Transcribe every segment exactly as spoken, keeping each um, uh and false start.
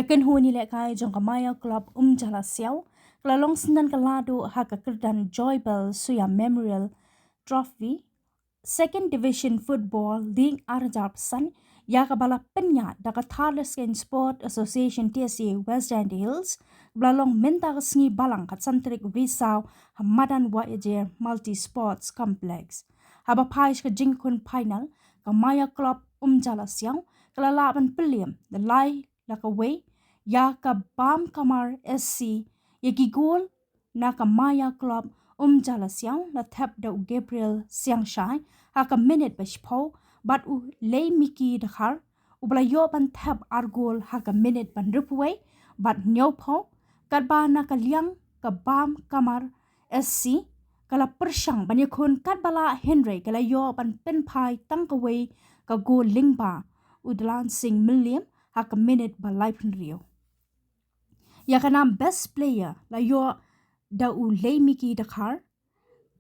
Kynhun ïalehkai jong ka Maya Club Umjalasiaw ka la long syndon ka ladu ha ka kyrdan Joybell Suiam Memorial Trophy Second Division Football League ar hajar arphew san, ïa kaba la pynïaid da ka Thadlaskein Sport Association T S A West Jaintia Hills, ba la long mynta ka sngi Balang ka san tarik Risaw ha madan Wahyajer Multi Sports Complex. Haba phai sha ka jingkhun final, ka Maya Club Umjalasiaw ka la lah ban pynliem da lai la kawei ïa ka Bam Kamar S C. Ïa ki gol na ka Maya Club Umjalasiaw la thep da u Gabriel Siangshai ha ka minit ba shiphew, bad u Leimiki Dkhar uba la ïoh ban thep ar gol ha ka minit ba hynriewphew wei bad hynñiewphew. Katba na ka liang ka Bam Kamar S C ka la pyrshang ban ïakhun katba lah, hynrei ka la ïoh ban pynphai tang kawei ka gol lyngba u Dlan Sing Mylliem ha ka minit ba laiphew hynriew. Ïa ka nam best player la ïoh da u Leimiki Dkhar,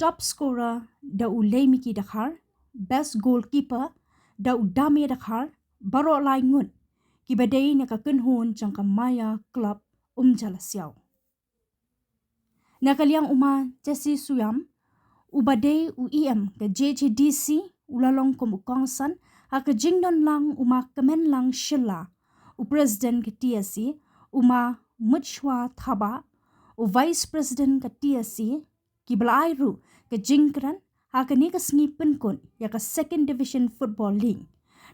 top scorer da u Leimiki Dkhar, best goalkeeper da u Dame Dkhar, baroh lai ngut kiba dei na ka kynhun jong ka Maya Club Umjalasiaw. Na ka liang u Ma Jesse Suiam uba dei u E M ka J H A D C u la long kum u kongsan ha ka jingdon lang u Ma Kmenlang Shylla, u president ka T S A, u Ma Mutshwa Thabah, u vice president ka T S A, kiba la ai ruh ka jingkren ha kane ka sngi pynkut ïa ka Second Division Football League.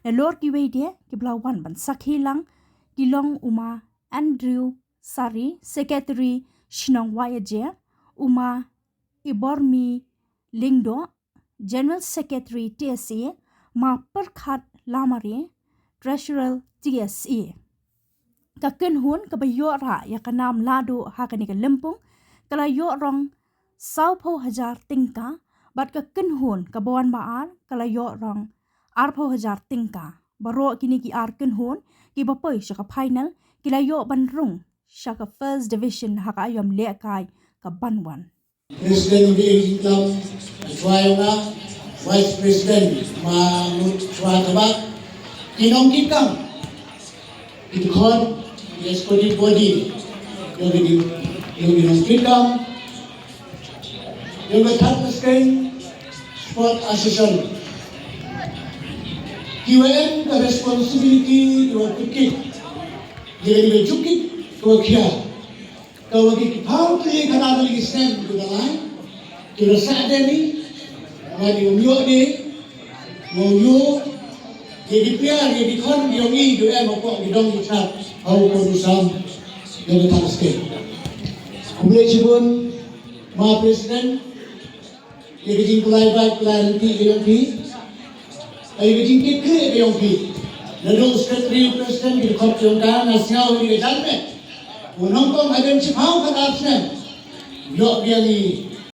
Nalor kiwei de kiba la wan ban sakhi lang ki long u Ma Andrew Sari, secretary shnong Wahyajer, u Ma Ibormi Lyngdoh, general secretary T S A, Ma Pyrkhat Lamare, treasurer T S A. Ka kynhun kaba ïoh rah ïa ka nam ladu ha kane ka lympung ka la ïoh rong sawphew hajar tyngka, bad ka kynhun kaba wan ba ar ka la ïoh rong arphew hajar tyngka. Baroh kine ki ar kynhun kiba poi sha ka final ki la ïoh ban rung sha ka First Division ha ka aïom lehkai kaban wan. President of the Aging Club, Chwa Yonga, Vice President, Ma Mut Chwa Tabak, ki nongkitkam, ki dkhot, ki executive body, ïa ki, ïa ki nongkitkam, ïa ka Thadlaskein Sport Association. Ki wa em ka responsibility, ki wa pyrkit, ki wa jukit, ki wa khia. Ka wa ki phaw tylli khatar tylli ki snem ki ba lai, ki ba sah de ni, wa ki um ïoh de, wa ïoh, ki ki pia, ki ki khon, ki ong i, ki em hapoh ki dong ki chat, hau ko du sam, ki ba tak state. Khublei shibun, Ma President, ïa ka jingpynlait bad pynlait lynti ka jong phi. Ïa ka jingkitkhlieh ka jong phi. Naduh secretary, president, ki dkhot jong ka, nga sngew ïa ka jingkitkhlieh. U nongkong hadien shiphew khatar snem. Ïoh biang i